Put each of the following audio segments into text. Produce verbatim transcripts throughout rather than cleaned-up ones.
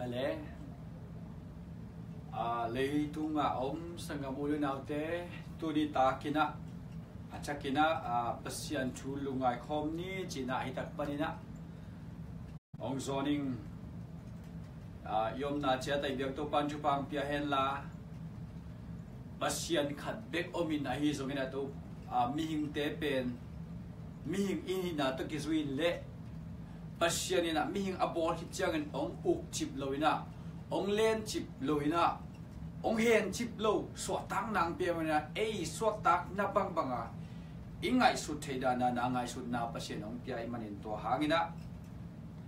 Le, a, leitung a om sanggam u le naute, tuni takin ah, a thakin ah, a, Pasian thu lungngai khawm ni cih ah hi tak panin ah hong zawn ing. A, i omna ciat ah i biak Topa'n thupha pia hen la, Pasian khat bek om in ahi zongin ah, to, a, mihingte pen mihing i hihna tawh kizui in le, Pasian in ah mihing a bawl khit ciangin hong uk cip lo in ah, hong len cip lo in ah, hong hen cip lo, suahtakna hong pia manin ah, ei suahtakna bangbang a i ngaihsut theih dan a, na ngaihsutna Pasian hong pia ahih manin, tua hangin ah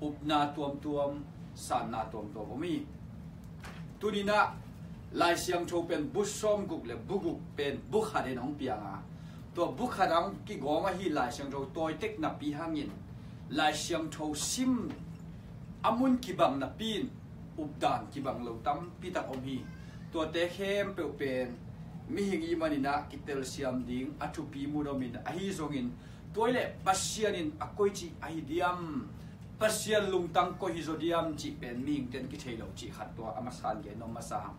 upna tuamtuam, sanna tuamtuam om hi. Tuni in ah Lai Siangtho pen bu sawmguk le bu guk pen bu khat in hong piang a, tua bu khat ah hong kigawm ahi Lai Siangtho tawi tek napi hangin, Lai Siangtho sim a mun kibang napi in updan kibang lo tampi tak om hi. Tuate khempeuh pen mihing i hih manin ah kitelsiam ding a thupi mun om in, ahi zongin tua hi leh Pasian in a koici ahi diam, Pasian lungtang koi hi zaw diam cih pen mihingte'n kithei lo cih khat, tua a masa in gen nuam masa hang.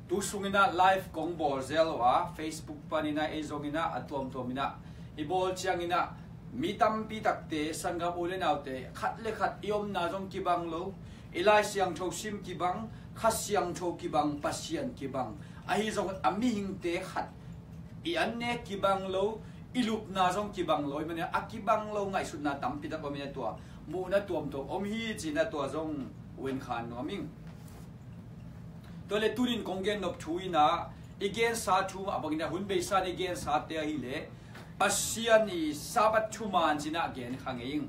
Tu sungin ah live kong bawl zel uh a, Facebook panin ah ei zongin ah a tuamtuam in ah i bawl ciangin ah, mi tampi takte, sanggam u le naute, khat le khat i omna zong kibang lo, i Lai Siangtho sim kibang, Kha Siangtho kibang, Pasian kibang, ahi zong a mihingte khat i an ne kibang lo, i lupna zong kibang lo, i manin a kibang lo ngaihsutna tampi tak om in ah, tua muhna tuamtuam om hi cih ah tua zong en kha nuam ing. Tua le tunin kong gen nop thu in ah, i gensa thu mah bangin ah, hun beisa in i gensate ahi leh Pasian i Sabbath thuman cih ah gen kha ngei ing.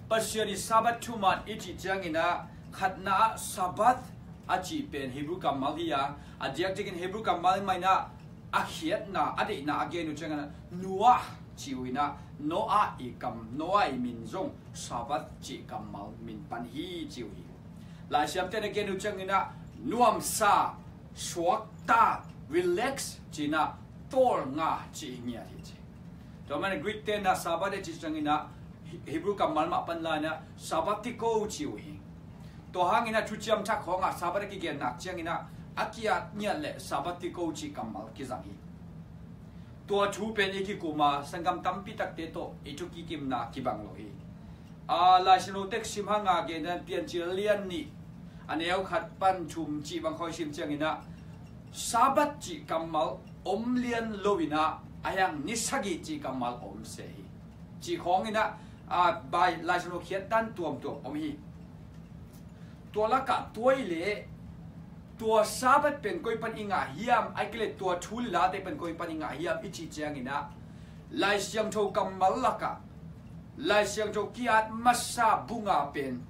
Pasian i Sabbath thuman i cih ciangin ah, khatna ah Sabbath a cih pen Hebrew kammal hi a, a diakdiakin Hebrew kammal mah in ah a khiatna, a deihna a gen uh ciangin ah Noah ci uh in ah, Noah i kam, Noah i min zong Sabbath cih kammal min pan hi ci uh hi. Laisiamte'n a gen uh ciangin ah nuamsa, suakta, relax cih ah tawlnga cih hi ngiat hi ci. Tua manin Greek te'n ah Sabbath a cih ciangin ah He-, Hebrew kammal mah pan la in ah Sabbatiko ci uh hi. Tua hangin ah Thuciam Thak khawng ah Sabbath a kigen nak ciangin ah a ki-at ngiat leh Sabbatiko cih kammal kizang hi. Tua thu pen i kikum a, sanggam tampi takte tawh i thukikimna kibang lo hi. A, Lai Siangtho tek sim hang a gen dan, Piancil lian nih, a neu khat pan thum cih bang khawng i sim ciangin ah, Sabbath cih kammal om lian lo in ah, a hiang ni sagih cih kammal om se hi. Cih khawng in ah, a, bai, Lai Siangtho khiat dan tuamtuam om hi. Tua lakah tua i leh, tua Sabbath pen koi pan i ngah hiam, ahih kei leh tua thu le late pen koi pan i ngah hiam i cih ciangin ah, Lai Siangtho kammal lakah, Lai Siangtho ki-at masa bu nga pen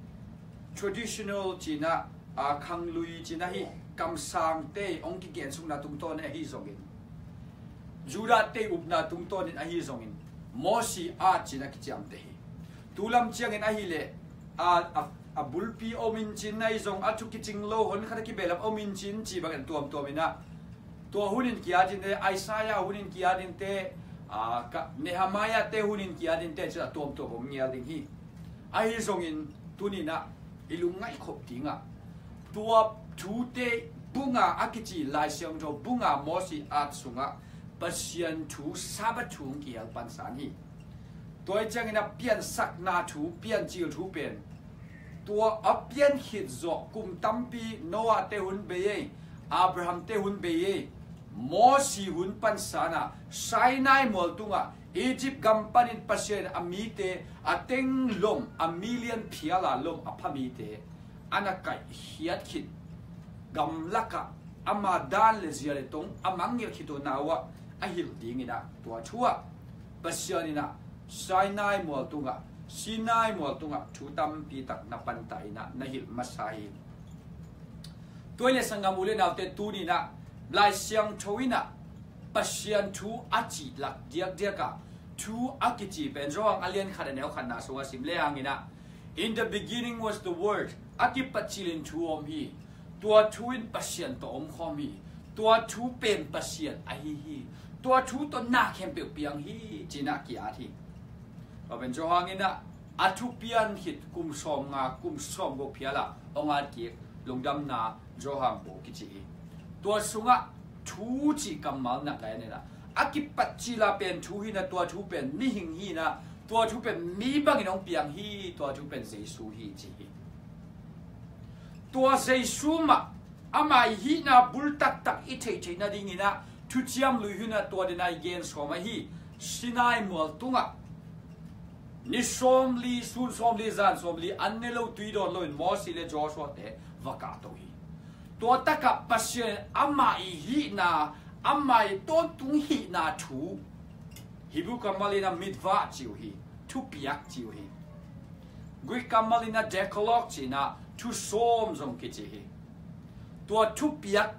traditional cih ah, a, khanglui cih ah hi, kamsangte hong kigen sukna tungtawn in ahi zongin, Judahte upna tungtawn in ahi zongin, Mosi at cih ah kiciamteh hi. Tu lam ciangin ahi leh, a, a, a bulpi om in cin, ahi zong a thu kicing lo, hon khat a kibehlap om in cin, cih bangin tuamtuam in ah, tua hun in ki-at in teh, Isaiah hun in ki-at in teh, a, ka, Nehemiah te hun in ki-at in teh, cih ah tuamtuam om ngial ding hi. Ahi zongin tuni in ah i lungngaih khop ding ah, tua thute bu nga a kici Lai Siangtho bu nga Mosi at sungah Pasian thu, Sabbath thu hong kihel pansan hi. Tua hi ciangin ah piansakna thu, piancil thu pen, tua a pian khit zawh kum tampi, Noah te hun bei ei, Abraham te hun bei ei, Mosi hun pansan ah Sinai mual tungah, Egypt gam panin Pasian in a mite a teng lom, a milian phial a lom a pha mite a na kaihkhiat khit gamlakah ama dan le zia le tong a mangngilh khit uh na uh ah a hilh dingin ah, tua thu ah Pasian in ah Sinai mual tungah, Sinai mual tungah thu tampi tak na pantah in ah na hilh masa hi. Tua hi leh sanggam u le naute, tuni in ah Lai Siangtho in ah Pasian thu a cih lak diakdiak ah, thu a kici pen Johan a lian khat a neu khatna sungah sim le hangin ah, "In the beginning was the Word." A kipat cil in thu om hi. Tua thu in Pasian tawh om khawm hi. Tua thu pen Pasian ahi hi. Tua thu tawh na khempeuh piang hi, ci-in ah ki-at hi. Tua pen Johan in ah A thupian khit kum sawmnga, kum sawmguk phial ah hong at kik lungdamna Johan bawh kici hi. Tua sungah thu cih kammal na ka en inah, a kipat cil a pen thu hi inah, tua thu pen mihing hi inah, tua thu pen mi bangin hong piang hi, tua thu pen Jesu hi ci hi. Tua Jesu mah ama i hihna bul taktak i theih theih nading inah Thuciam Lui hun ah tua den a i gen sawm ahi. Sinai mual tungah ni sawmli, sun sawmli, zan sawmli an ne lo, tui dawn loin Mosi le Joshua te va kahto hi. Tua takah Pasian in ama i hihna, ama i tawntung hihna thu, Hebrew kammal inah mitzvah ci uh hi, thupiak ci uh hi. Greek kammal inah Decalogue ci inah thu sawm zong kici hi. Tua thupiak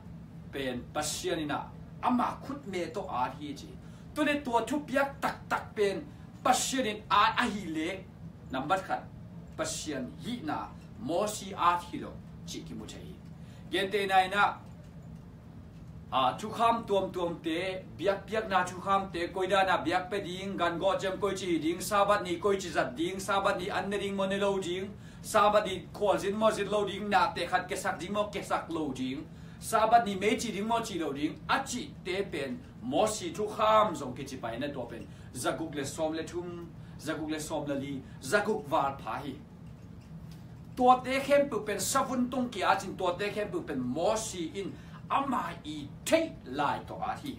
pen Pasian inah ama khutme tawh at hi ci. Tua le tua thupiak taktak pen Pasian in at ahih leh, nambat khat, Pasian hihna Mosi at hi lo cih kimu thei hi. Gentehna inah, a, thukham tuamtuamte, biakpiakna thukhamte, koi dan a biak pia ding, gan gawh ciang koici hi ding, Sabbath ni koici zat ding, Sabbath ni an ne ding maw ne lo ding, Sabbath ni khualzin maw zin lo ding, nate khat kesak ding maw kesak lo ding, Sabbath ni mei ci ding maw ci lo ding, a cihte pen Mosi thukham zong kici pai inah tua pen zaguk le sawm le thum, zaguk le sawm le li, zaguk val pha hi. Tuate khempeuh pen savun tung ki-at in, tuate khempeuh pen Mosi in ama i theih lai tawh at hi.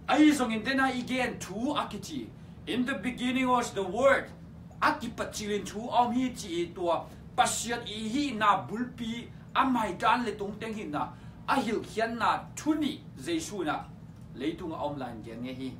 Ahi zongin den a i gen thu a kici, "In the beginning was the Word," a kipat cilin thu a om hi ci i, tua Pasian i hihna bulpi, ama i dan le tungteng hihna a hilhkhiatna thu nih Jesu inah leitungah a om lai in gen ngei hi.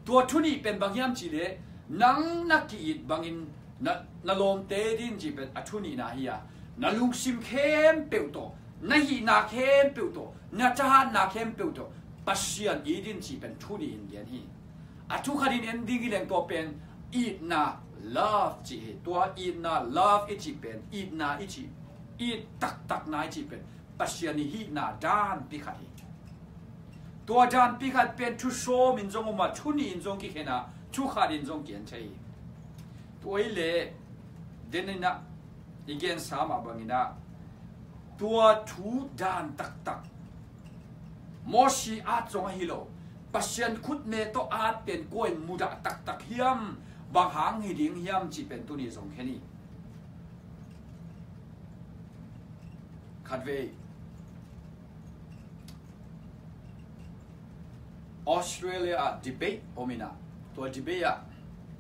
Tua thu nih pen bang hiam cih leh, nang na ki-it bangin na, na lawmte it in cih pen a thu nihna hi a, na lungsim khempeuh tawh, na hihna khempeuh tawh, na thahatna khempeuh tawh Pasian it in cih pen thu nih in gen hi. A thu khat in en ding hi leng tua pen itna, love cih hi. Tua itna, love i cih pen itna i cih, it taktakna i cih pen Pasian i hihna danpi khat hi. Tua danpi khat pen thu sawm in zong om a, thu nih in zong kikhen a, thu khat in zong kian thei hi. Tua hi leh, den inah i gensa mah bang inah, tua thu dan taktak Mosi at zong ahi lo, Pasian khutme tawh at pen kua in mudah taktak hiam, bang hang hi ding hiam cih pen tuni zong khen hi. Khatvei Australia ah debate om inah, tua debate ah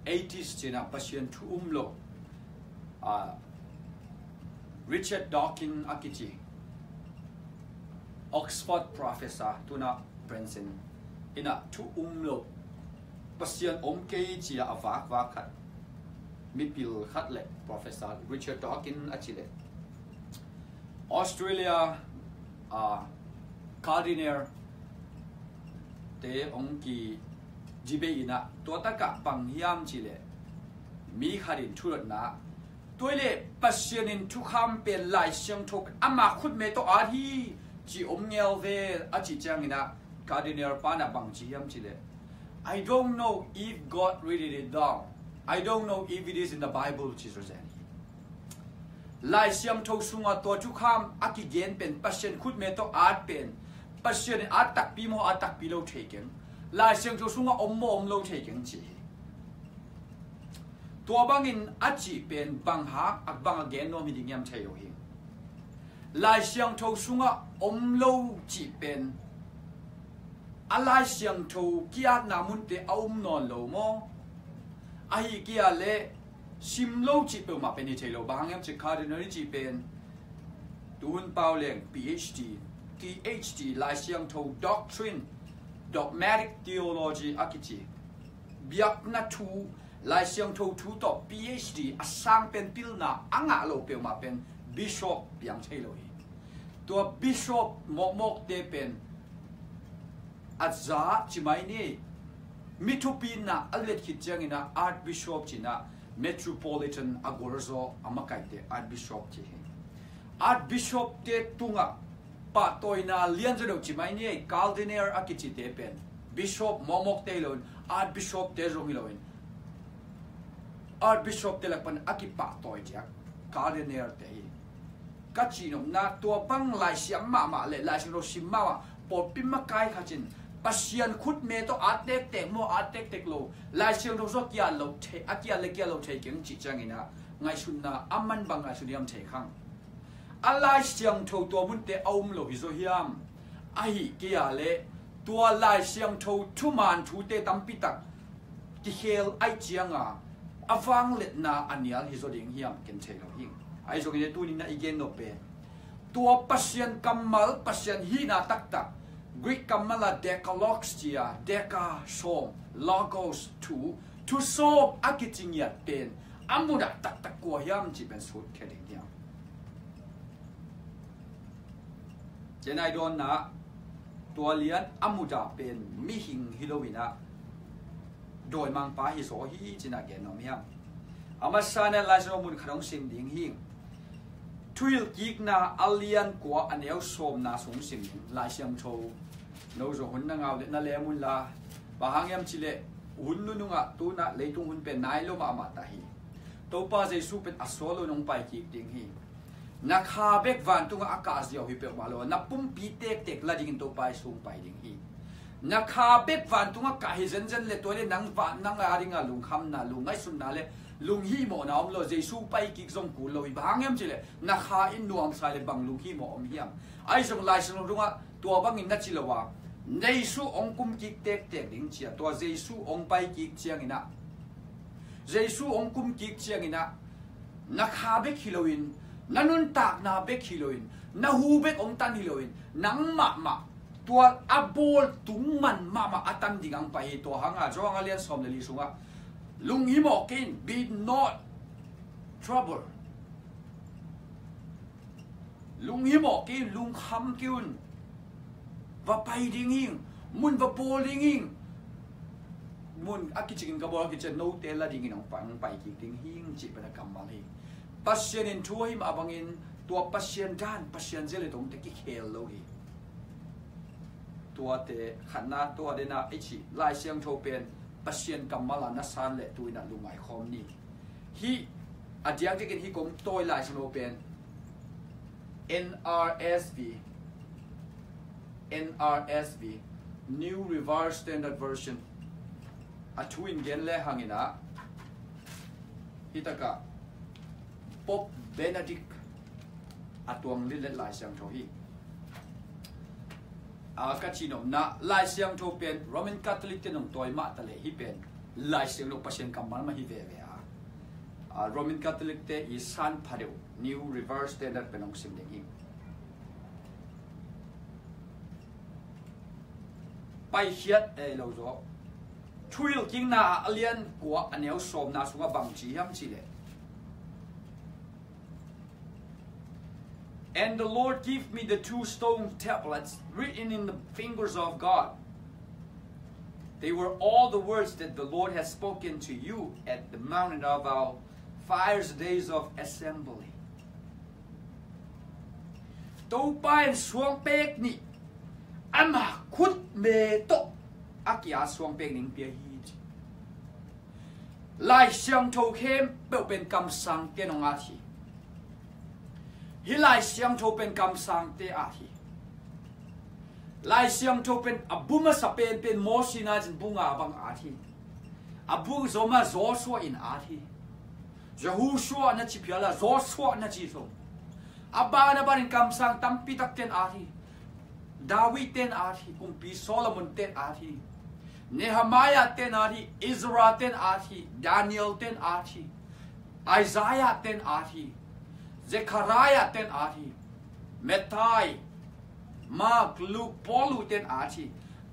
atheist ci inah, Pasian thu um lo, a, Richard Dawkins a kici Oxford professor, tu-in a Princeton inah thu um lo, Pasian om kei ci-a a vakvak khat, mipil khat le professor Richard Dawkins a ci le, Australia, a, cardinal te hong ki debate inah, tua takah bang hiam cih leh, mi khat in thu dotna, tua hi leh Pasian in thukham pen, Lai Siangtho pen ama khutme tawh at hi ci om ngel ve a cih ciang inah, cardinal pa inah bang ci hiam cih leh, "I don't know if God written it down. I don't know if it is in the Bible," ci zawzen hi. Lai Siangtho sungah tua thukham a kigen pen, Pasian khutme tawh at pen, Pasian in at takpi maw, at takpi lo thei keng, Lai Siangtho sungah om maw, om lo thei keng ci hi. Tua bangin a cih pen bang hang, a bang a gen nuam hi ding hiam thei lo hi. Lai Siangtho sungah om lo cih pen a Lai Siangtho ki-atna munte a um nawn lo maw? Ahi kei leh sim lo cih peuhmah pen hi thei lo. Bang hang hiam cih, cardinal i cih pen tuhun pau leng P H D, T H D, Lai Siangtho doctrine, dogmatic theology a kici biakna thu, Lai Siangtho thu tawh P H D a sang pen pilna a ngah lo peuhmah pen bishop piang thei lo hi. Tua bishop mawkmawkte pen a za ci mai ni. Mi thupina a let khit ciang inah archbishop ci inah, metropolitan a gualzo a makaite archbishop ci hi. Archbishop te tungah pahtawina lianzaw deuh ci mai ni, cardinal a kicite pen bishop mawkmawkte hi loin, archbishop te zong hi loin, Archbishop te lak pan a kipahtawi ciang Cardinal te hi. Ka cihnopna tua bang Laisiam mahmah le Laisiangtho sim mahmah pawlpi makai khat in Pasian khutme tawh at tektek maw, at tektek lo, Laisiangtho sung a kiat lo thei, a kiat le kiat lo thei keng cih ciangin ah ngaihsutna a man bang ngaihsun hiam thei khang. A Laisiangtho tua munte a um lo hi zaw hiam? Ahi kei a leh tua Laisiangtho thuman thute tampi tak kikhel aih cianga a vangliatna a nial hi zaw ding hiam ken thei lo hi. Ahi zongin tuninah i gen nop pen tua Pasian kammal, Pasian hihna taktak, Greek kammal a Decalogues ci a, Deca sawm, Logos thu, thu sawm a kici ngiat pen a mudah taktak kua hiam cih pen sut khia ding hiam? Ken a i dawnna tua lian a mudah pen mihing hi loinah dawimangpa hi zaw hi cinah gen nuam hiam? A masa in Laisiangtho mun khat hong sim ding hi. Thuhilhkikna a lian kua a neu sawmna sung sim ding. Laisiangtho no zong hun na ngau le na lem unla, bang hang hiam cih leh hun nunungah tunah leitung hun pen nai lo mahmah ta hi. Topa Jesu pen a sual lo nong paikik ding hi. Na kha bek vantungah a kah ziau hi peuhmah lo a, na pumpi tektek la dingin Topa i sung pai ding hi. Na kha bek vantungah kah hi zenzen le tua le nang van nang a dinga lungkhamna, lungngaihsutna le lunghihmawhna om lo. Jesu paikik zong kul lo hi. Bang hang hiam cih leh na kha in nuamsa le bang lunghihmawh om hiam? Ahi zong Laisiangtho dungah tua bangin na ci lo a, Jesu hong kumkik tektek ding ci a, tua Jesu hong paikik cianginah, Jesu hong kumkik cianginah na kha bek hi loin, na nuntakna bek hi loin, na hu bek hong tan hi loin, nang mahmah tua a bawl tung man mahmah a tan ding ang pai hi. Tua hanga Johan a lian sawm le li sungah lunghimawh kei in, be not trouble. Lunghimawh kei un, lungkham kei un. Va pai ding hing, mun va bawl ding hing. Mun a kicikin ka bawl a kician note la dingin hong pai, hong pai kik ding hing cih pen a kammal hi. Pasian in thu ahi mah bangin tua Pasian dan, Pasian zia le tongte kikhel lo hi. Tuate khatna tua dena i cih Laisiangtho pen Pasian kammal a na san le tuinah lungngai khawm ni. Hih a diakdiakin hih kong tawi Laisiangtho pen N R S V, N R S V, New Revised Standard Version a thu in gen le hanginah hih takah Pope Benedict a tuang litlet Laisiangtho hi. A ka cihnopna Laisiangtho pen Roman Catholic te nong tawi mah taleh hih pen Laisiangtho Pasian kammal mah hi veve a, a Roman Catholic te i san phadeuh New Revised Standard pen hong sim ding hi. Paikhiat ei lo zaw. Thuhilhkikna a lian kua a neu sawmna sungah bang ci hiam cih leh, "And the Lord gave me the two stone tablets written in the fingers of God. They were all the words that the Lord had spoken to you at the mountain of our fires days of assembly." Topa in suangpek nih ama khutme tawh a kia suangpek ning pia hi ci. Laisiangtho khempeuh pen kamsangte nong at hi. Hih Laisiangtho pen kamsangte at hi. Laisiangtho pen a bu masa penpen Mosi na cin bu nga bang at hi. A bu zoma Joshua in at hi. Jehoshua na ci phial a Joshua na ci zong. A ban a banin kamsang tampi tak ten at hi. David ten at hi, kumpi Solomon ten at hi. Nehemiah ten at hi, Ezra ten at hi, Daniel ten at hi, Isaiah ten at hi, Zechariah ten at hi, Matthai, Mark, Luke, Paulu ten at hi.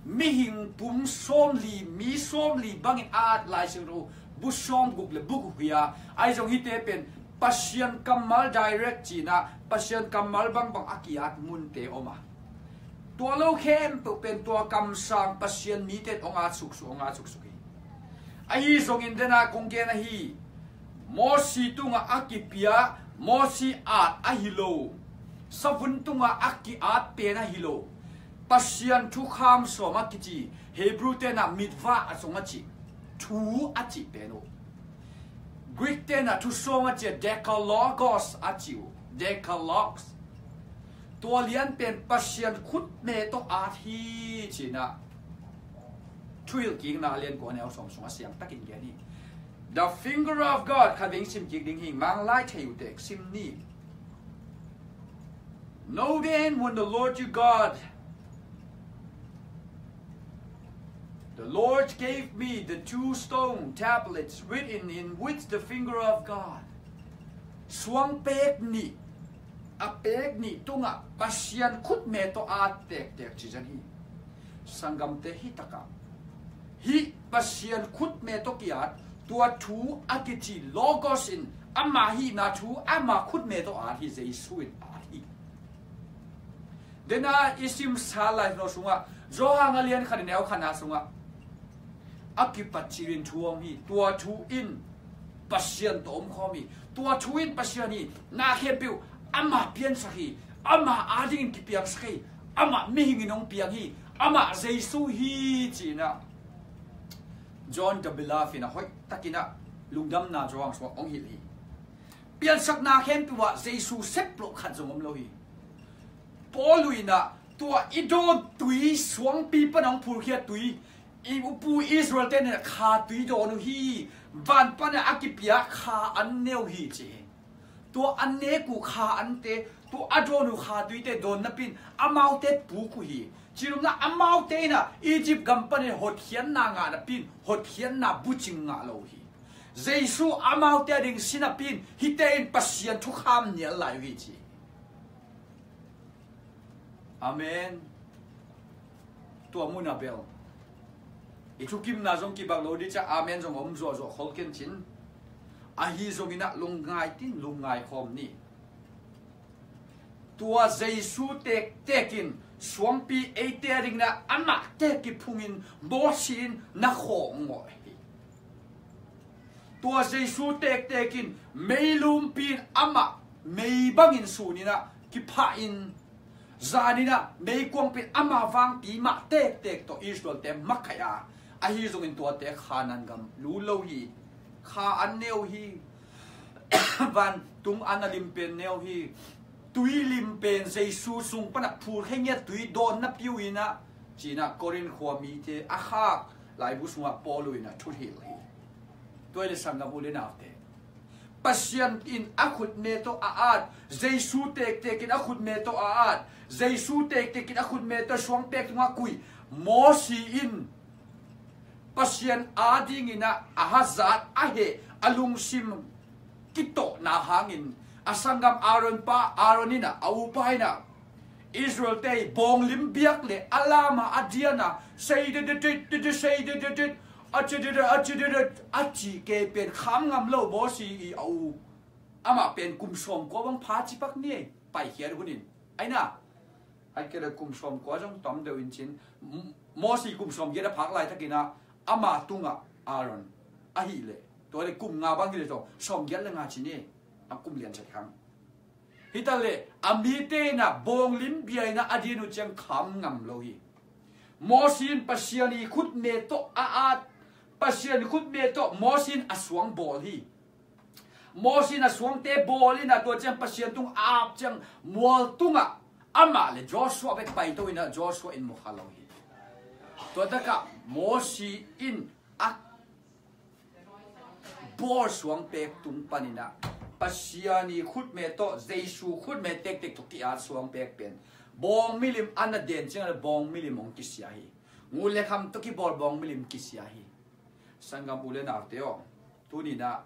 Mihing pum sawmli, mi sawmli bangin at Laisiangtho bu sawmguk le bu guk hi a, ahi zong hihte pen Pasian kammal direct cina, Pasian kammal bangbang a kiat munte om a. Tua lo khempeuh pen tua kamsang Pasian mite hong at suksuk, hong at suksuk hi. Ahi zongin dena kong gen ahi, Mosi tungah a kipia, Mosi at ahi lo, savun tungah a ki-at pen ahi lo, Pasian thukham sawm a kici, Hebrew tena mitzvah a zong a cih, thu a cih pen uh. Greek te in ah thusawng a ci a, decalogos a ci uh. Decalogues. Tua lian pen Pasian khutme tawh at hi ci-in ah Thuhilhkikna a lian kua, a neu sawm sungah siangtakin gen hi. The finger of God, khat vei sim kik ding hi, Manglai thei uh tek sim ni. Know then when the Lord your God, the Lord gave me the two stone tablets written in which the finger of God. Suang pek nih, a pek nih tungah Pasian khutme tawh at tektek ci zen hi. Sanggamte, hih takah hih Pasian khutme tawh ki-at, tua thu a kici Logos in ama hihna thu ama khutme tawh at hi, Jesu in at hi. Dena i simsa lai no sungah, Johan a lian khat a neu khatna sungah a kipat cirin thu om hi. Tua thu in Pasian tawh omkhawm hi. Tua thu in Pasian hi. Na khempeuh amah piansak hi. Amah adingin kipiangsak hi. Amah mihingin hong piang hi. Amah Jesu hi ci-in ah John the Beloved in ah hoihtakin ah Lungdamna Johan sungah hong hilh hi. Piansakna khempeuh ah Jesu sep loh khat zong om lo hi. Paul in ah tua i dawn tui, suangpi pan hong phulkhia tui, i upu Israel-te in ah kha tui dawn uh hi. Van pan ah a kipia kha an ne uh hi ci hi. Tua an nek uh kha ante, tua a dawn uh kha tuite dawn napi-in amaute puk uh hi. Ci-in ah amaute in ah Egypt gam panin hotkhiatna ngah napi-in hotkhiatna bucing ngah lo uh hi. Jesu amaute ading si napi-in hihte in Pasian thukham nial lai uh hi ci. Amen. Tua mun ah bel i thukimna zong kibang lo ding ciang amen zong om zuahzuah khol kei cin. Ahi zongin ah lungngai tin, lungngai khawm ni. Tua Jesu tektek in suangpi eite adingin ah amahte kiphungin Moses in na khawng ngawh hi. Tua Jesu tektek in meilumpi in amah mei bangin sun in ah kiphah in, zan in ah meikuangpi in ama vangpi mah tektek tawh Israel-te makaih a, ahi zongin tuate Kanaan gam lut lo hi. Kha an ne uh hi. Vantung an a lim pen ne uh hi. Tui lim pen Jesu sung pan ah phulkhia ngiat tui dawn napi uh in ah ci-in ah Korin khua mite a khak laibu sungah Paul in ah thu hilh hi. Tua hi leh sanggam u le naute, Pasian in a khutme tawh a at, Jesu tektek in a khutme tawh a at, Jesu tektek in a khutme tawh suangpek tungah kuih Moses in Pasian adingin ah a hazat, a heh, a lungsim kitawhna hangin a sanggam Aaron pa, Aaron in ah, a upa in ah Israel-te bawnglim biak le a lam a a dian a, sei dededet, dede sei dededet, a ci dedet, a ci dedet, a cih kei pen kham ngam lo Moses i a u. Amah pen kum sawmkua bang pha ci pak ni, paikhiat hunin. Aina, ai kei le kum sawmkua zong tom deuh in cin, M-, Moses kum sawmgiat a phak laitakin ah ama tungah Aaron ahih leh, tua le kum nga bang hi leh zong sawmgiat le nga ci ni, a kum lian chet khang. Hi ta leh a mite in ah bawnglim bia in ah a dian uh ciang kham ngam lo hi. Moses in Pasian i khutme tawh a at, Pasian i khutme tawh Moses in a suang bawl hi. Moses in a suangte bawl in ah tua ciang Pasian tung a ap ciang mual tungah amah le Joshua bek paito in ah Joshua in mu kha lo hi. Tua takah Moses in a bawl suangpek tung panin ah Pasian i khutme tawh, Jesu khutme tektek tawh ki-at suangpek pen bawng milim a na den ciang le bawng milim hong kisia hi. Ngut le kham tawh kibawl bawng milim kisia hi. Sanggam u le naute aw, tuni-in ah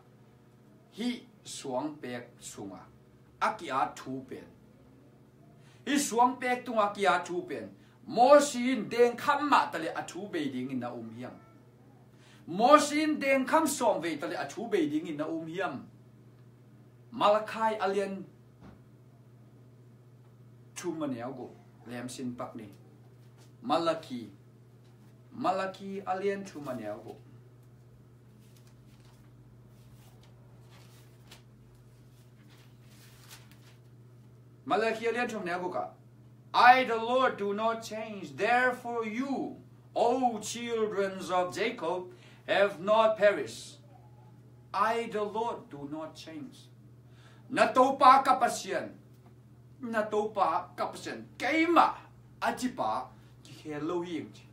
hih suangpek sungah a ki-at thu pen, hih suangpek tungah a ki-at thu pen, Moses in dengkham mah ta leh a thu bei dingin na um hiam? Moses in dengkham sawm vei ta leh a thu bei dingin na um hiam? Malakai a lian thum a neu guk, lem sin pak ni. Malaki, Malaki a lian thum a neu guk. Malaki a lian thum neu guk ah, "I, the Lord, do not change. Therefore you, O children of Jacob, have not perished." I, the Lord, do not change. Na Topa ka Pasian, na Topa ka Pasian, keimah a cipa kikhel lo hi ing ci.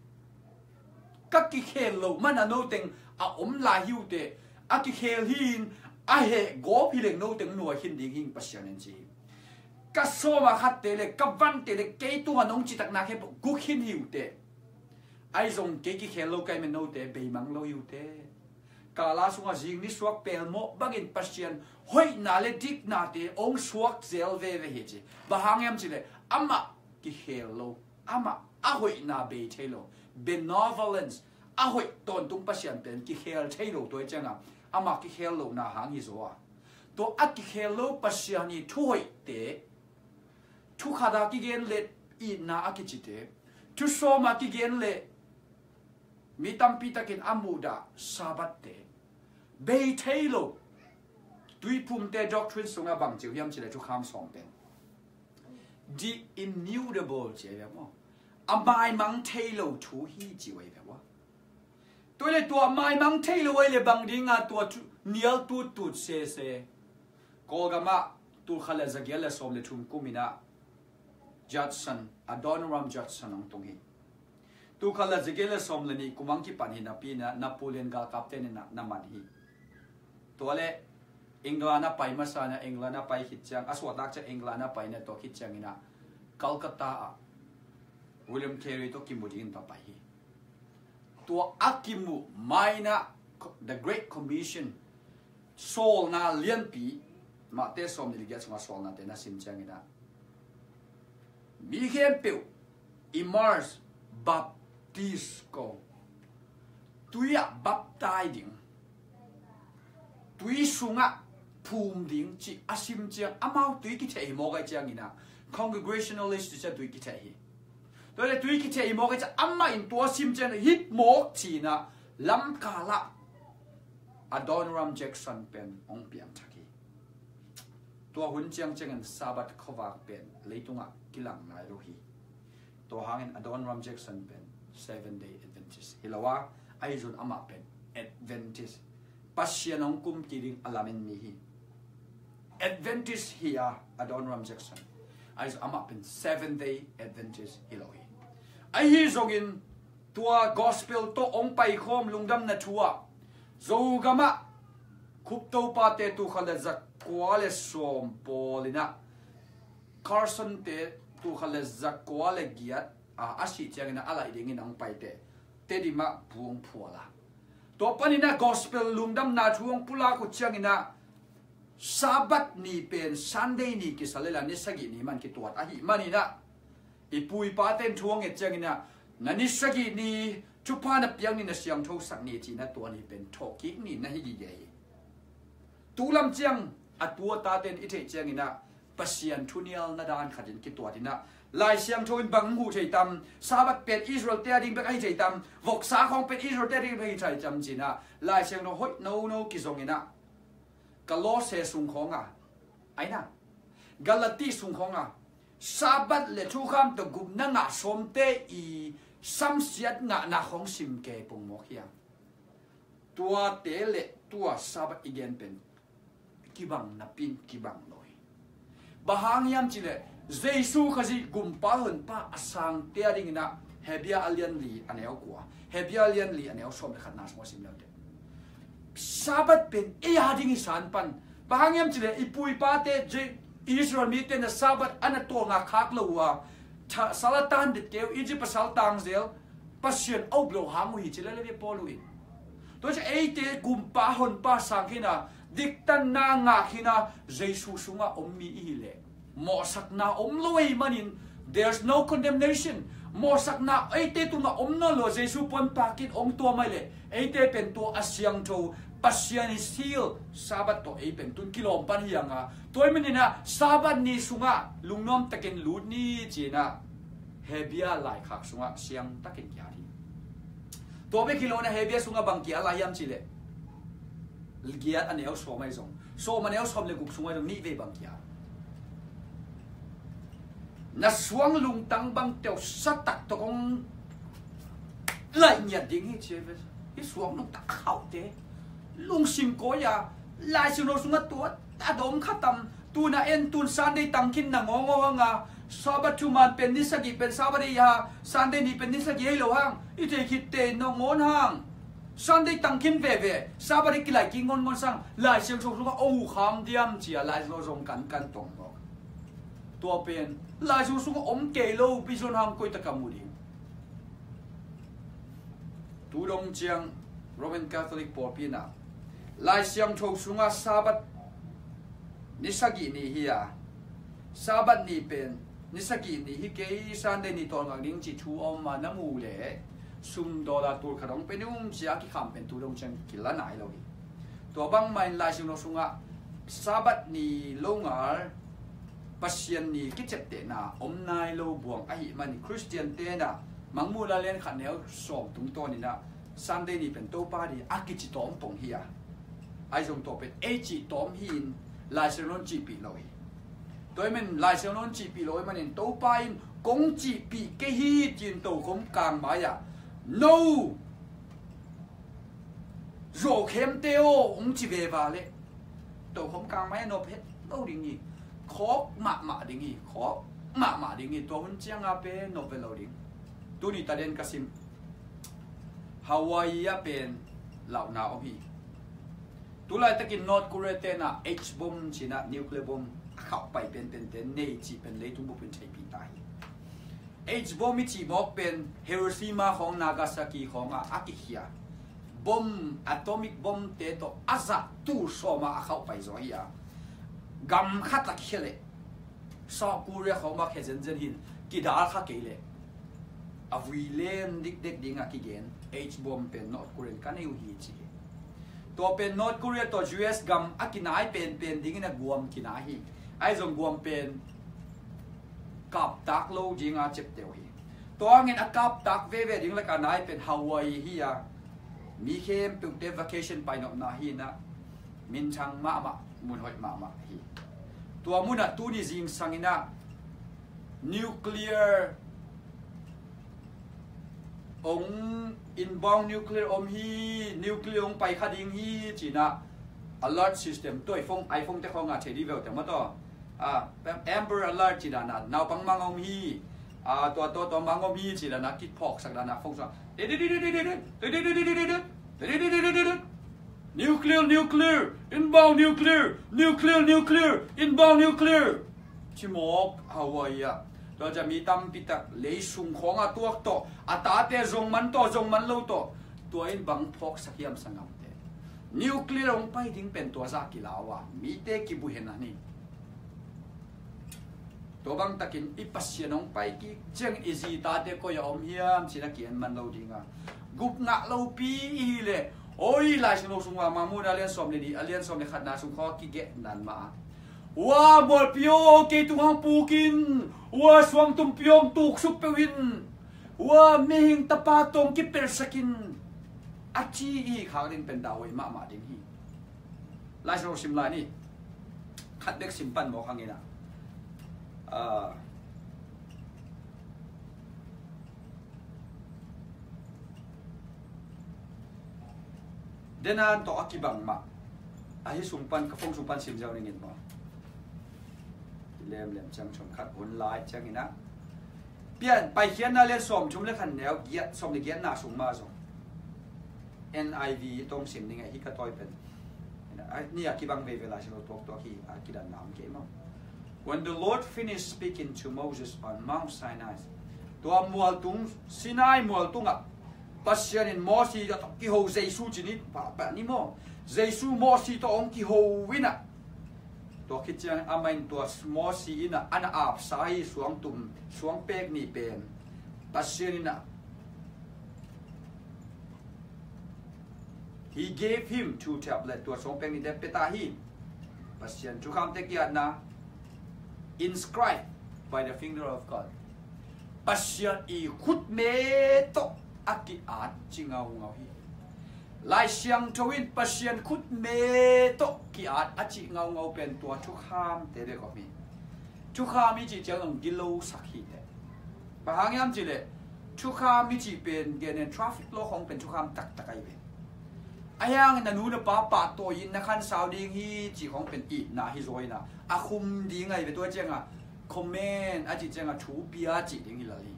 Ka kikhel lo mana noteng a om lai hi uh teh, a kikhel hi-in a heh gawp hi leng noteng nuai khin ding hi ing Pasian in ci hi. Ka sawma khatte le ka vante le kei tungah nong citakna khempeuh guk khin hi uh teh, ahi zong kei kikhel lo ka hih manin note beimang lo hi uh teh. Kala sungah zing nisuak pelmawh bangin Pasian hoihna le diknate hong suak zel veve hi ci. Bang hang hiam cih leh amah kikhel lo, amah a hoihna bei thei lo, benevolence, a hoih tawntung Pasian pen kikhel thei lo, tua hi ciangah amah kikhel lohna hang hi zaw a. Tua a kikhel lo Pasian i thuhoihte, thu khat a kigen le itna a kicite, thu sawm a kigen le mi tampi takin a muhdah Sabbath te, bei thei lo. Tuiphumte doctrine sungah bang ci uh hiam cih leh thukham sawm pen the immutable ci uh hi ve maw. A maimang thei lo thu hi ci uh hi ve maw. Tua hi leh tua maimang thei lo hi leh bang dinga tua thu nial tuttut sese. Kawlgamah tul khat le za giat le sawm le thum kum inah Judson, Adoniram Judson hong tung hi. Tul khat le za giat le sawm le nih kum hong kipan hi napi inah Napoleon galkapte in na man hi. Tua le England a pai masa inah England a pai khit ciang, a suahtak ciang England a pai inah tua khit ciang inah Calcutta ah William Carey tawh kimu dingin va pai hi. Tua a kimuh ma inah The Great Commission, sawlna lianpi, Mate sawm nih le giat sungah sawlnate na sim ciang inah mi khempeuh immerse, baptize ko, tui ah baptize ding, tui sungah phum ding cih a sim ciang amau tui kitheh hi mawk ahih ciang inah Congregationalist cih ciang tui kitheh hi. Tua hi leh tui kitheh hi mawk ahih ciang amah in tua sim ciang hih mawk ci inah lamkal ah Adoniram Judson pen hong piangthak hi. Tua hun ciang ciangin Sabbath khuavak pen leitungah kilang nai lo hi. Tua hangin Adoniram Judson pen Seventh Day Adventist hi lo a, ahi zong amah pen Adventist, Pasian hong kum kik ding a lamen mi hi. Adventist hi a, Adoniram Judson, ahi zong amah pen Seventh Day Adventist hi lo hi. Ahi zongin tua gospel tawh hong paikhawm lungdamna thu ah Zogamah Cope topate tul khat le za kua le sawm pawl inah Carson te tul khat le za kua le giat a, a sih ciang inah a laih dingin hong paite Tedim ah bu hong phual a, tua pan inah gospel lungdamna thu hong pulak uh ciang inah Sabbath ni pen Sunday ni kisa lel a, ni sagih ni man kituat ahih man inah i pu i pate in thu hong nget ciang inah na ni sagih ni, thupha na piak ni, na siangthosak ni ci inah tua ni pen thawhkik ni na hi gige hi. Tu lam ciang a tu a tate in i theih ciang inah Pasian thu nialna dan khat in kituat inah Lai Siangtho in bang huh thei tam, Sabbath pen Israel te a ding bek ahi thei tam, voksa khawng pen Israel te a ding bek ahi thei tam ci inah Lai Siangtho hoih nono kizong inah Kolose sung khawng a, aina Galati sung khawng a Sabbath le thukham tawh gupna ngah sawmte i samsiat ngahna khawng sim kei pongmawk hiam? Tuate le tua Sabbath i gen pen kibang napi in kibang lo hi. Bang hang hiam cih leh Jesu Khazih gumpa honpa a sangte a ding inah Hebru a lian li a neu kua, Hebru a lian li a neu sawm le khatna sungah sim leute Sabbath pen ei a ding i san pan. Bang hang hiam cih leh i pu i pate Je- Israel mite na Sabbath a na tawlnga khak lo uh a, tha- sal a tan det kei uh, Egypt pasal tangzel, Pasian a up lo hang uh hi ci le le ve Paul uh in. Tua ciang eite gumpa honpa sang khin a, diktanna ngah khin a, Jesu sungah om mi i hi leh mawhsakna om lo ahih manin, there's no condemnation. Mawhsakna eite tungah om nawn lo, Jesu puanpak in hong tuam ahih leh eite pen tua a siangtho, Pasian i seal Sabbath tawh ei pen tun kilawm pan hi hang a, tua ahih manin ah Sabbath ni sungah lungnuam takin lut ni ci inah Hebru laikhak sungah siang takin kiat hi. Tua bek hi lo in ah Hebru sungah bang kiat lai hiam cih leh giat a neu sawm ahi zong, sawm a neu sawm le guk sungah zong nih vei bang kiat. Na suang lungtang bang teuh satak tawh kong laih ngiat ding hi ci ve. Hih suang lungtang a khauhte, lungsim kawi a, Lai Siangtho sungah tua a dawm kha tam. Tuna en tun Sunday tangkhin na ngawngawng a, Sabbath thuman pen ni sagih pen Sabbath ei a, Sunday ni pen ni sagih ei lo hang i thei khit teh na ngawn hang. Sunday tangkhin veve, Sabbath ei kilai kik ngawngawn sang Lai Siangtho sungah o kham diam ci a Lai Siangtho zong kankan tong mawk. Tua pen Lai Siangtho sungah om kei lo pi zon hang koi taka mu ding. Tu dong ciang Roman Catholic pawlpi in ah Lai Siangtho sungah Sabbath ni sagih ni hi a, Sabbath ni pen ni sagih ni hi kei, Sunday ni tawlngak ding ci thu a om a na mu leh sum dollar tul khat hong pe ni um ci a kikham pen tu dong ciang kila nai lo hi. Tua bangmah in Lai Siangtho sungah Sabbath ni lo ngal Pasian ni kiciaptehna om nai lo buang ahih manin Khristian te in ah Mangmuhna lian khat neu sawm tungtawn in ah Sunday ni pen Topa ni a kici tawm pong hi a, ahi zong tua pen ei cih tawm hi in Lai Siangtho in cihpih lo hi. Tua ahih manin Lai Siangtho in cihpih lo ahih manin Topa in kong cihpih kei hi ci-in tokhom kang mai-ah no zawkhemte aw hong ci veva leh tokhom kang mai-ah nop het lo ding hi. Khawk mahmah ding hi. Khawk mahmah ding hi. Tua hun cianga pen nop ve lo ding. Tuni taden ka sim Hawaii ah pen lauhna om hi. Tulaitakin North Korea te in ah H bomb ci-in ah nuclear bomb a khauh pai penpente nei cih pen leitung bup in theihpih ta hi. H bomb i cih mawk pen Hiroshima khawng Nagasaki khawngah a kikhia bomb, atomic bomb te tawh a zah tul sawma a khauh pai zaw hi a, gam khat a kikhia leh South Korea khawng mah khia zenzen hi in kidal kha kei leh a vui len dikdek dingah kigen H bomb pen North Korea in ka nei uh hi ci hi. Tua pen North Korea tawh U S gam a kinai penpen dingin a guam kinai hi. Ahi zong guam pen kaptak lo dinga ciapteh uh hi. Tua hangin a kaptak veve ding laka nai pen Hawaii hi a, mi khempeuhte vacation painopna hi in ah minthang mahmah, mun hoih mahmah hi. Tua munah tuni zingsang in ah nuclear hong, inbound nuclear om hi, nuclear hong pai kha ding hi ci-in ah alert system, tua iPhone, iPhone te khawngah thei dih ve uh teh maw taw. Ah, Amber Alert ci dan a naupang mang om hi. Ah, tua tua tua mang om hi ci dan a kiphawksak dan a phone sungah nuclear, nuclear, inbound nuclear, nuclear, nuclear, inbound nuclear. Ci mawk Hawaii ah. Tua ciang mi tampi tak lei sung khawngah tuak tawh, a tate zong man tawh, zong man lo tawh, tua in bang phawksak hiam sanggamte. Nuclear hong pai ding pen tua zah kilau a mite kibuhen a ni. Tua bangtakin i Pasian hong pai kik ciang i zi tate koi a om hiam ci-in a ki-en man lo ding a. Gup ngah lopi i hi leh, oi, Lai Siangtho sung a Mangmuhna a lian sawm le nih, a lian sawm le khatna sung khaw a kigen dan mah a, ua mualpi aw, kei tung hang puk in, ua suangtumpi aw, hong tuksuk peuh in, ua mihing tapa tawh hong kipelsak in, a ci i khak ding pen dah huai mahmah ding hi. Lai Siangtho sim lai ni. Khat bek sim pan mawk hang in ah, ah, Denan tawh a kibang mah, ahi sung pan, ka phone sung pan sim ziau ning in maw. Lemlem ciang chom khat hun lai ciang in ah, Pian Paikhiatna lian sawmthum le khat neu giat, sawm le giatna sung mah zong N I V tawh sim ning a, hi ka tawi pen. Ni a kibang veve Lai Siangtho tuaktuak hi a, kidanna om kei maw. When the Lord finished speaking to Moses on Mount Sinai, tua mualtung, Sinai mualtungah Pasian in Mosi tawh kiho, Jesu ci ni, pahpah ni maw. Jesu Mosi tawh hong kiho in ah, tua khit ciang amah in tua Mosi in ah a na apsa hi, suangtum, suangpek nih pen Pasian in ah, He gave him two tablet, tua suangpek nihte pia ta hi. Pasian thukhamte ki-atna, inscribed by the finger of God. Pasian i khutme tawh a ki-at ci ngaungau hi. Lai Siangtho in Pasian khutme tawh ki-at a ci ngaungau pen tua thukhamte bek om hi. Thukham i cih ciang zong gilosak hi teh. Bang hang hiam cih leh, thukham i cih pen gen in traffic law khawng pen thukham taktak ahi ve. A Ahi hangin na nu na pa pahtawi in na khansau ding hi cih khawng pen itna hi zaw in ah, a khum ding ahi ve. Tua ciangah comment a cih ciangah thu pia cih ding hi lel hi.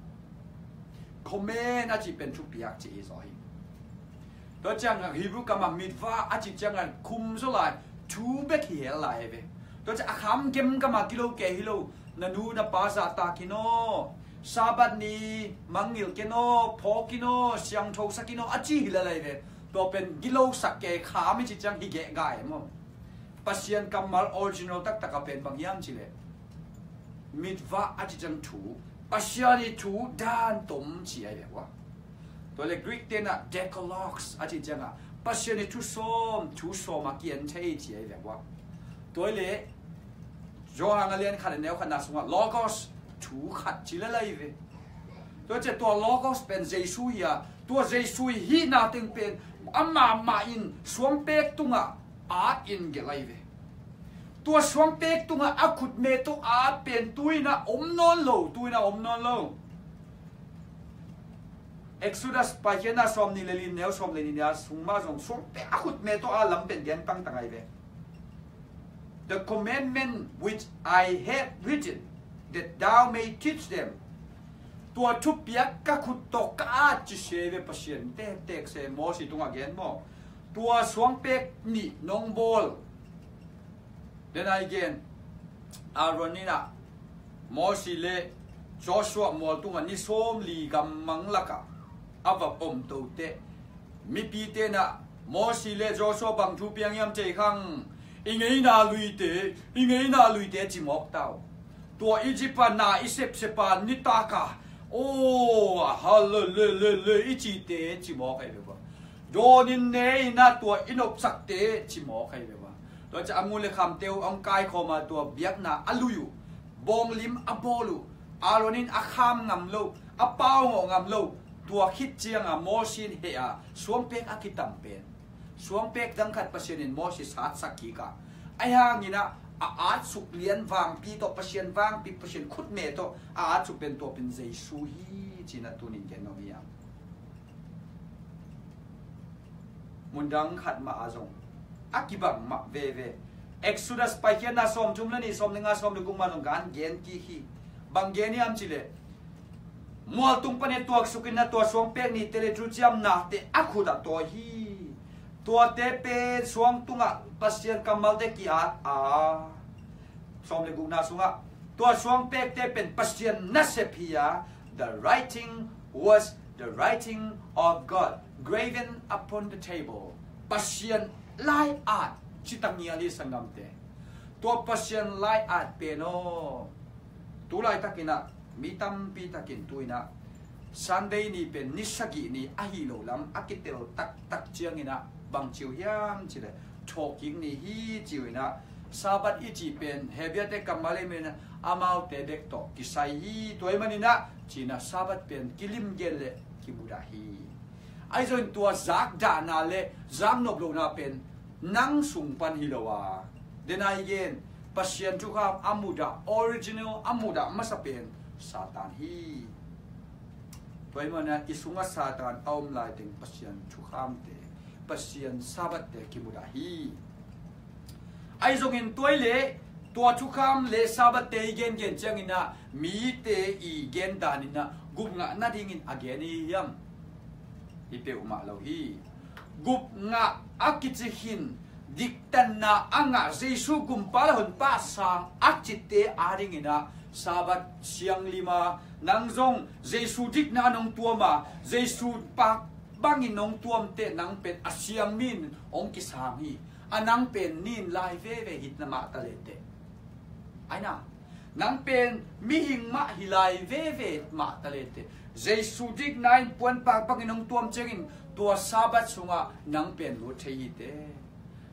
Comment a cih pen thupiak cih hi zaw hi. Tua ciangah Hebrew kamah mitvah a cih ciangah khum zaw lai, thu bek hi hel lai hi ve. Tua ciangah a kham gem kamah gilo kei hi lo, na nu na pa zahtak in aw, Sabbath ni mangngilh ken aw, phawk in aw, siangthosak in aw a ci hi lel lai hi ve. Tua pen gilosak kei, kham i cih ciang hi geh gai maw. Pasian kammal original taktak a pen bang hiam cih leh mitvah a cih ciang thu, Pasian ii thu dan tom ci ahi ve ua. Tua leh Greek te in ah decalogues a cih ciangah Pasian ii thu sawm, thu sawm a kian thei ci ahi ve ua. Tua leh Johan a lian khat a neu khatna sungah logos, thu khat ci lel lai hi ve. Tua ciang tua logos pen Jesu hi a, tua Jesu ii hihna teng pen amah mah in suangpek tungah at in gelh lai hi ve. Tua suangpek tungah a khutme tawh at pen tu-in ah om nawn lo, tu-in ah om nawn lo. Exodus Paikhiatna sawmnih leh li, neu sawm leh nih a sung mah zong suangpek a khutme tawh at lam pen gen tangtang ahi ve. The commandment which I have written, that thou may teach them. Tua thupiak ka khut tawh ka at ci se ve Pasian, tektek se Mosi tungah gen maw. Tua suangpek nih nong bawl. Then again, Aaron in ah Mosi leh Joshua mual tungah ni sawmli gammang lakah a va om to teh, mipite in ah Mosi leh Joshua bang thu piang hiam cih khang, i ngeina luite, i ngeina luite ci mawk ta uh. Tua Egypt a na i sepsep a nitak a, oh, hallelujah i cite ci mawk ahi ve ua. Dawn in ne in ah tua i nopsakte ci mawk ahi ve ua. Tua ciang a ngun leh khamte uh hong kaikhawm a, tua biakna a lui uh, bawnglim a bawl uh, Aaron in a kham ngam lo, a pau ngawh ngam lo. Tua khit ciangah Mosi in heh a, suangpek a kitam pen, suangpek dang khat Pasian in Mosi satsak kik a, ahi hangin ah a atsuk lian vangpi tawh, Pasian vangpi, Pasian khutme tawh a atsuk pen tua pen Jesu hi ci-in ah tuni-in gen nuam hi hang. Mundang khat mah ah zong a kibang mah veve. Exodus Paikhiatna sawmthum leh nih, sawm leh nga, sawm leh guk mah zong kan gen kik hi. Bang gen hiam cih leh, mual tung panin tuaksuk in ah tua suangpek nihte leh thuciamnate a khut ah tawi hi. Tuate pen suang tungah Pasian kammalte ki-at a, sawm leh gukna sungah, tua suangpekte pen Pasian nasep hi a, the writing was the writing of God graven upon the table. Pasian lai-at cita ngial hi sanggamte. Tua Pasian lai-at pen aw, tu laitakin ah mi tampi takin tu-in ah Sunday ni pen ni sagih ni ahi lo lam a kitel taktak ciangin ah bang ci uh hiam cih leh, thawhkik ni hi ci uh in ah, Sabbath i cih pen Hebru te kammal ahih manin ah amaute bek tawh kisai hi. Tua ahih manin ah ci-in ah Sabbath pen kilim gen leh kimudah hi. Ahi zongin tua zakdahna leh zaknop lohna pen nang sung pan hi lo a, then again, Pasian thukham a mudah, original a mudah masa pen Satan hi. Tua ahih manin ah i sungah Satan a om laiteng Pasian thukhamte, Pasian Sabbath-te kimudah hi. Ahi zongin tua leh tua thukham leh Sabbath-te i gengen ciangin ah mite i gen danin ah gupngah nadingin a gen i hiam? Hi peuhmah lo hi. Gupngah a kici khin, diktanna a ngah Jesu gumpa leh honpa sang a cite adingin ah Sabbath sianglim a, nang zong Jesu dikna nong tuam a, Jesu pak bangin nong tuam teh nang pen a siang mi-in hong kisang hi. A nang pen nin lai veve hi mah ta leh teh. Aina, nang pen mihing mah hi lai veve mah ta leh teh. Jesu dikna in puanpak bangin hong tuam ciangin tua Sabbath sungah nang pen lut thei hi teh.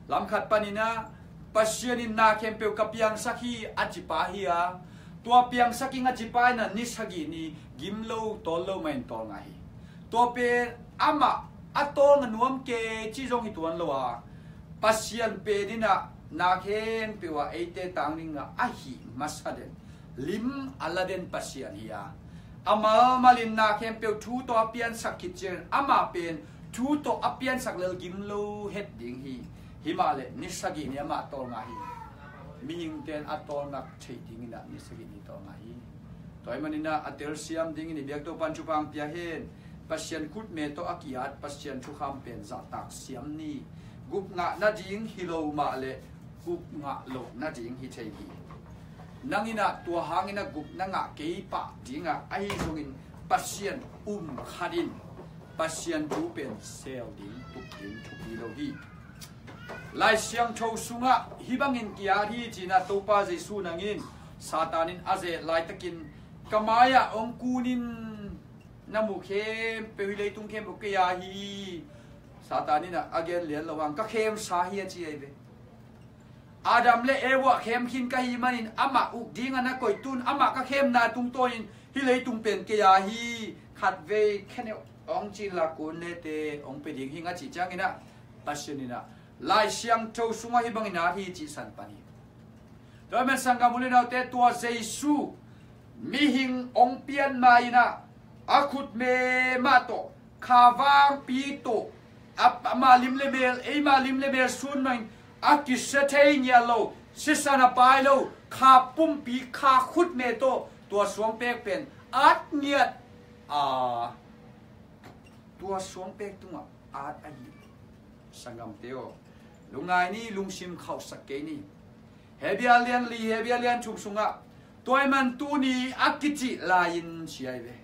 Lam khat panin ah Pasian in na khempeuh ka piangsak hi a ci pa hi a, tua piangsak ing a ci pa in ah ni sagih ni gim lo tawl lo mah in tawlnga hi. Tua pen amah a tawlnga nuam kei ci zong hi tuan lo a, Pasian pen in ah na khempeuh ah eite tang dingah a hih masa den, lim a la den Pasian hi a, a malmal in na khempeuh thu tawh a piansak khit ciangin amah pen Jesu tawh a piansak lel gim lo het ding hi. Himahleh ni sagih ni amah tawlnga hi. Mihingte in a tawlngak theih dingin ah ni sagih ni tawlnga hi. Tua ahih manin ah a telsiam dingin i biak Topa'n thupha hong pia hen. Pasian khutme tawh a ki-at Pasian thukham pen zahtak siam ni. Gup ngah nading hi lo mahleh gup ngah loh nading hi thei hi. Nang in ah tua hangin ah gup na ngah kei pah ding a, ahi zongin Pasian um khat in Pasian thu pen sel ding, tup ding thupi lo hi. Lai Siangtho sungah hih bangin ki-at hi ci-in ah Topa Jesu nangin Satan in a zeh laitakin ka mai-ah hong kunin na muh khempeuh, hih leitung khempeuh kei a hi. Satan in ah a gen lian lo hang, ka khemsa hi a ci ahi ve. Adam le Eva khem khin ka hih manin amah uk ding a na koih tun, amah ka khemna tungtawnin hih leitung pen kei a hi. Khatvei kheneuh hong ci inla, kun lete hong pia ding hing a cih ciangin ah Pasian in ah Lai Siangtho sungah hih bangin at hi cihsan pan hi. Tua ahih manin sanggam u le naute, tua Jesu mihing hong pian ma-in ah a khutme mah tawh, kha vangpi tawh, a, ama lim le mel, eima lim le mel sun mah in a kisia thei ngiat lo, sisan a pai lo, kha pumpi, kha khutme tawh tua suangpek pen at ngiat a, tua suangpek tungah at ahi. Sanggamte aw, lungngai ni, lungsim khauhsak kei ni. Hebru lian li, Hebru lian thum sungah, tua ahih man tuni a kicih lai-in ci ahi ve.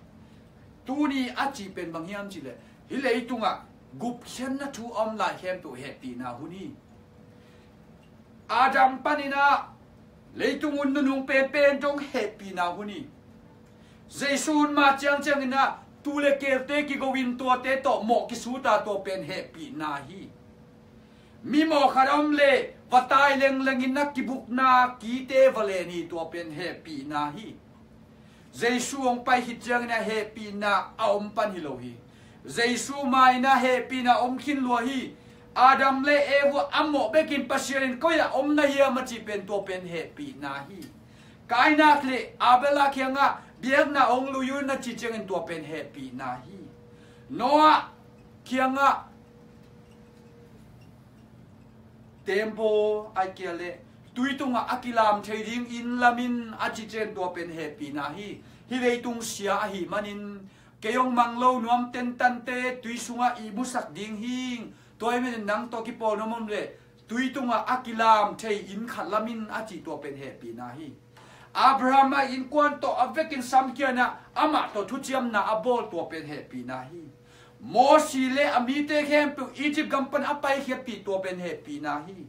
Tuni a cih pen bang hiam cihleh, hih leitungah gupkhiatna thu a om lai khempeuh hehpihna hun hi. Adam panin ah leitung hun nunung penpen dong hehpihna hun hi. Jesu hun ma ciangciangin ah tuu le keelte kigo-in tuate tawh mawh kisut a, tua pen hehpihna hi. Mimawh khat a om leh va tai lenglengin a kibukna kite va len hi, tua pen hehpihna hi. Jesu hong pai khit ciangin ah hehpihna a om pan hi lo hi. Jesu ma-in ah hehpihna om khin lua hi. Adam le Eva a mawh bekin Pasian in koi-ah om na hiam a cih pen, tua pen hehpihna hi. Kaina le Abel a kiangah biakna hong lui un a cih ciangin, tua pen hehpihna hi. Noah kiangah tembaw, ahih kei leh tui tungah a kilam thei ding inn lam in a cih ciang, tua pen hehpihna hi. Hih leitung sia ahih manin, kei hong mang lo nuam tentante tui sungah ihmusak ding hing, tua ahih manin nang tawh kipawl nuam om leh tui tungah a kilam thei inn khat lam in a cih, tua pen hehpihna hi. Abraham a innkuan tawh a vekin samkhia-in ah amah tawh thuciamna a bawl, tua pen hehpihna hi. Mosi le a mite khempeuh Egypt gam pan a paikhiatpih, tua pen hehpihna hi.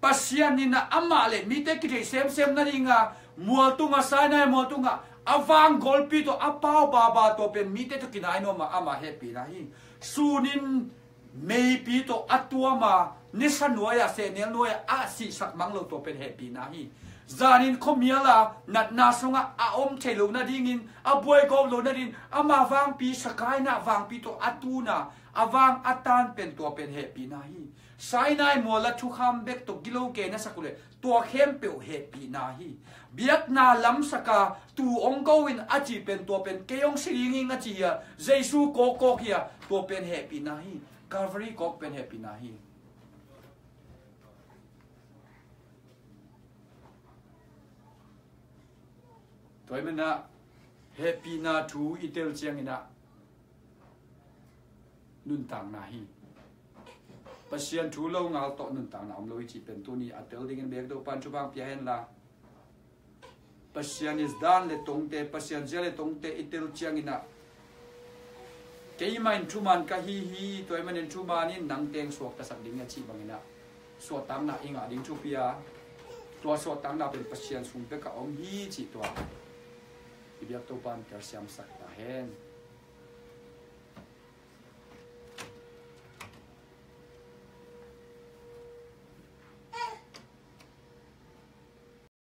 Pasian in ah amah le mite kitheih semsem nading a mual tungah, Sinai mual tungah a vang golpi tawh a pau baba, tua pen mite tawh kinai nuam a, amah hehpihna hi. Sun in meipi tawh a tuam a, nisa nuai-ah, sehnel nuai-ah a sihsak mang lo, tua pen hehpihna hi. Zan in khuamial a natna sungah a om thei loh nadingin, a buai gawp loh nadingin ama vangpi, Shekinah vangpi tawh a tun a, a vang a tan pen, tua pen hehpihna hi. Sinai mual a thukham bek tawh gilo kei na sak uh leh, tua khempeuh hehpihna hi. Biakna lamsak a, tuu hong go in a cih pen, tua pen kei hong si ding hing a cih hi a, Jesu kawkkawk hi a, tua pen hehpihna hi. Calvary kawk pen hehpihna hi. Tua ahih manin ah hehpihna thu i tel ciangin ah nuntakna hi. Pasian thu lo ngal tawh nuntakna om lo hi cih pen tuni a tel dingin biak Topa'n thupha hong pia hen la. Pasian i dan le tongte, Pasian zia le tongte i tel ciangin ah, keimah in thuman ka hi hi, tua ahih manin thuman in nang teng suaktasak ding hi a cih bangin ah, suahtakna i ngah ding thupi a, tua suahtakna pen Pasian sung bek ah om hi cih tua i biak Topa'n telsiamsak ta hen.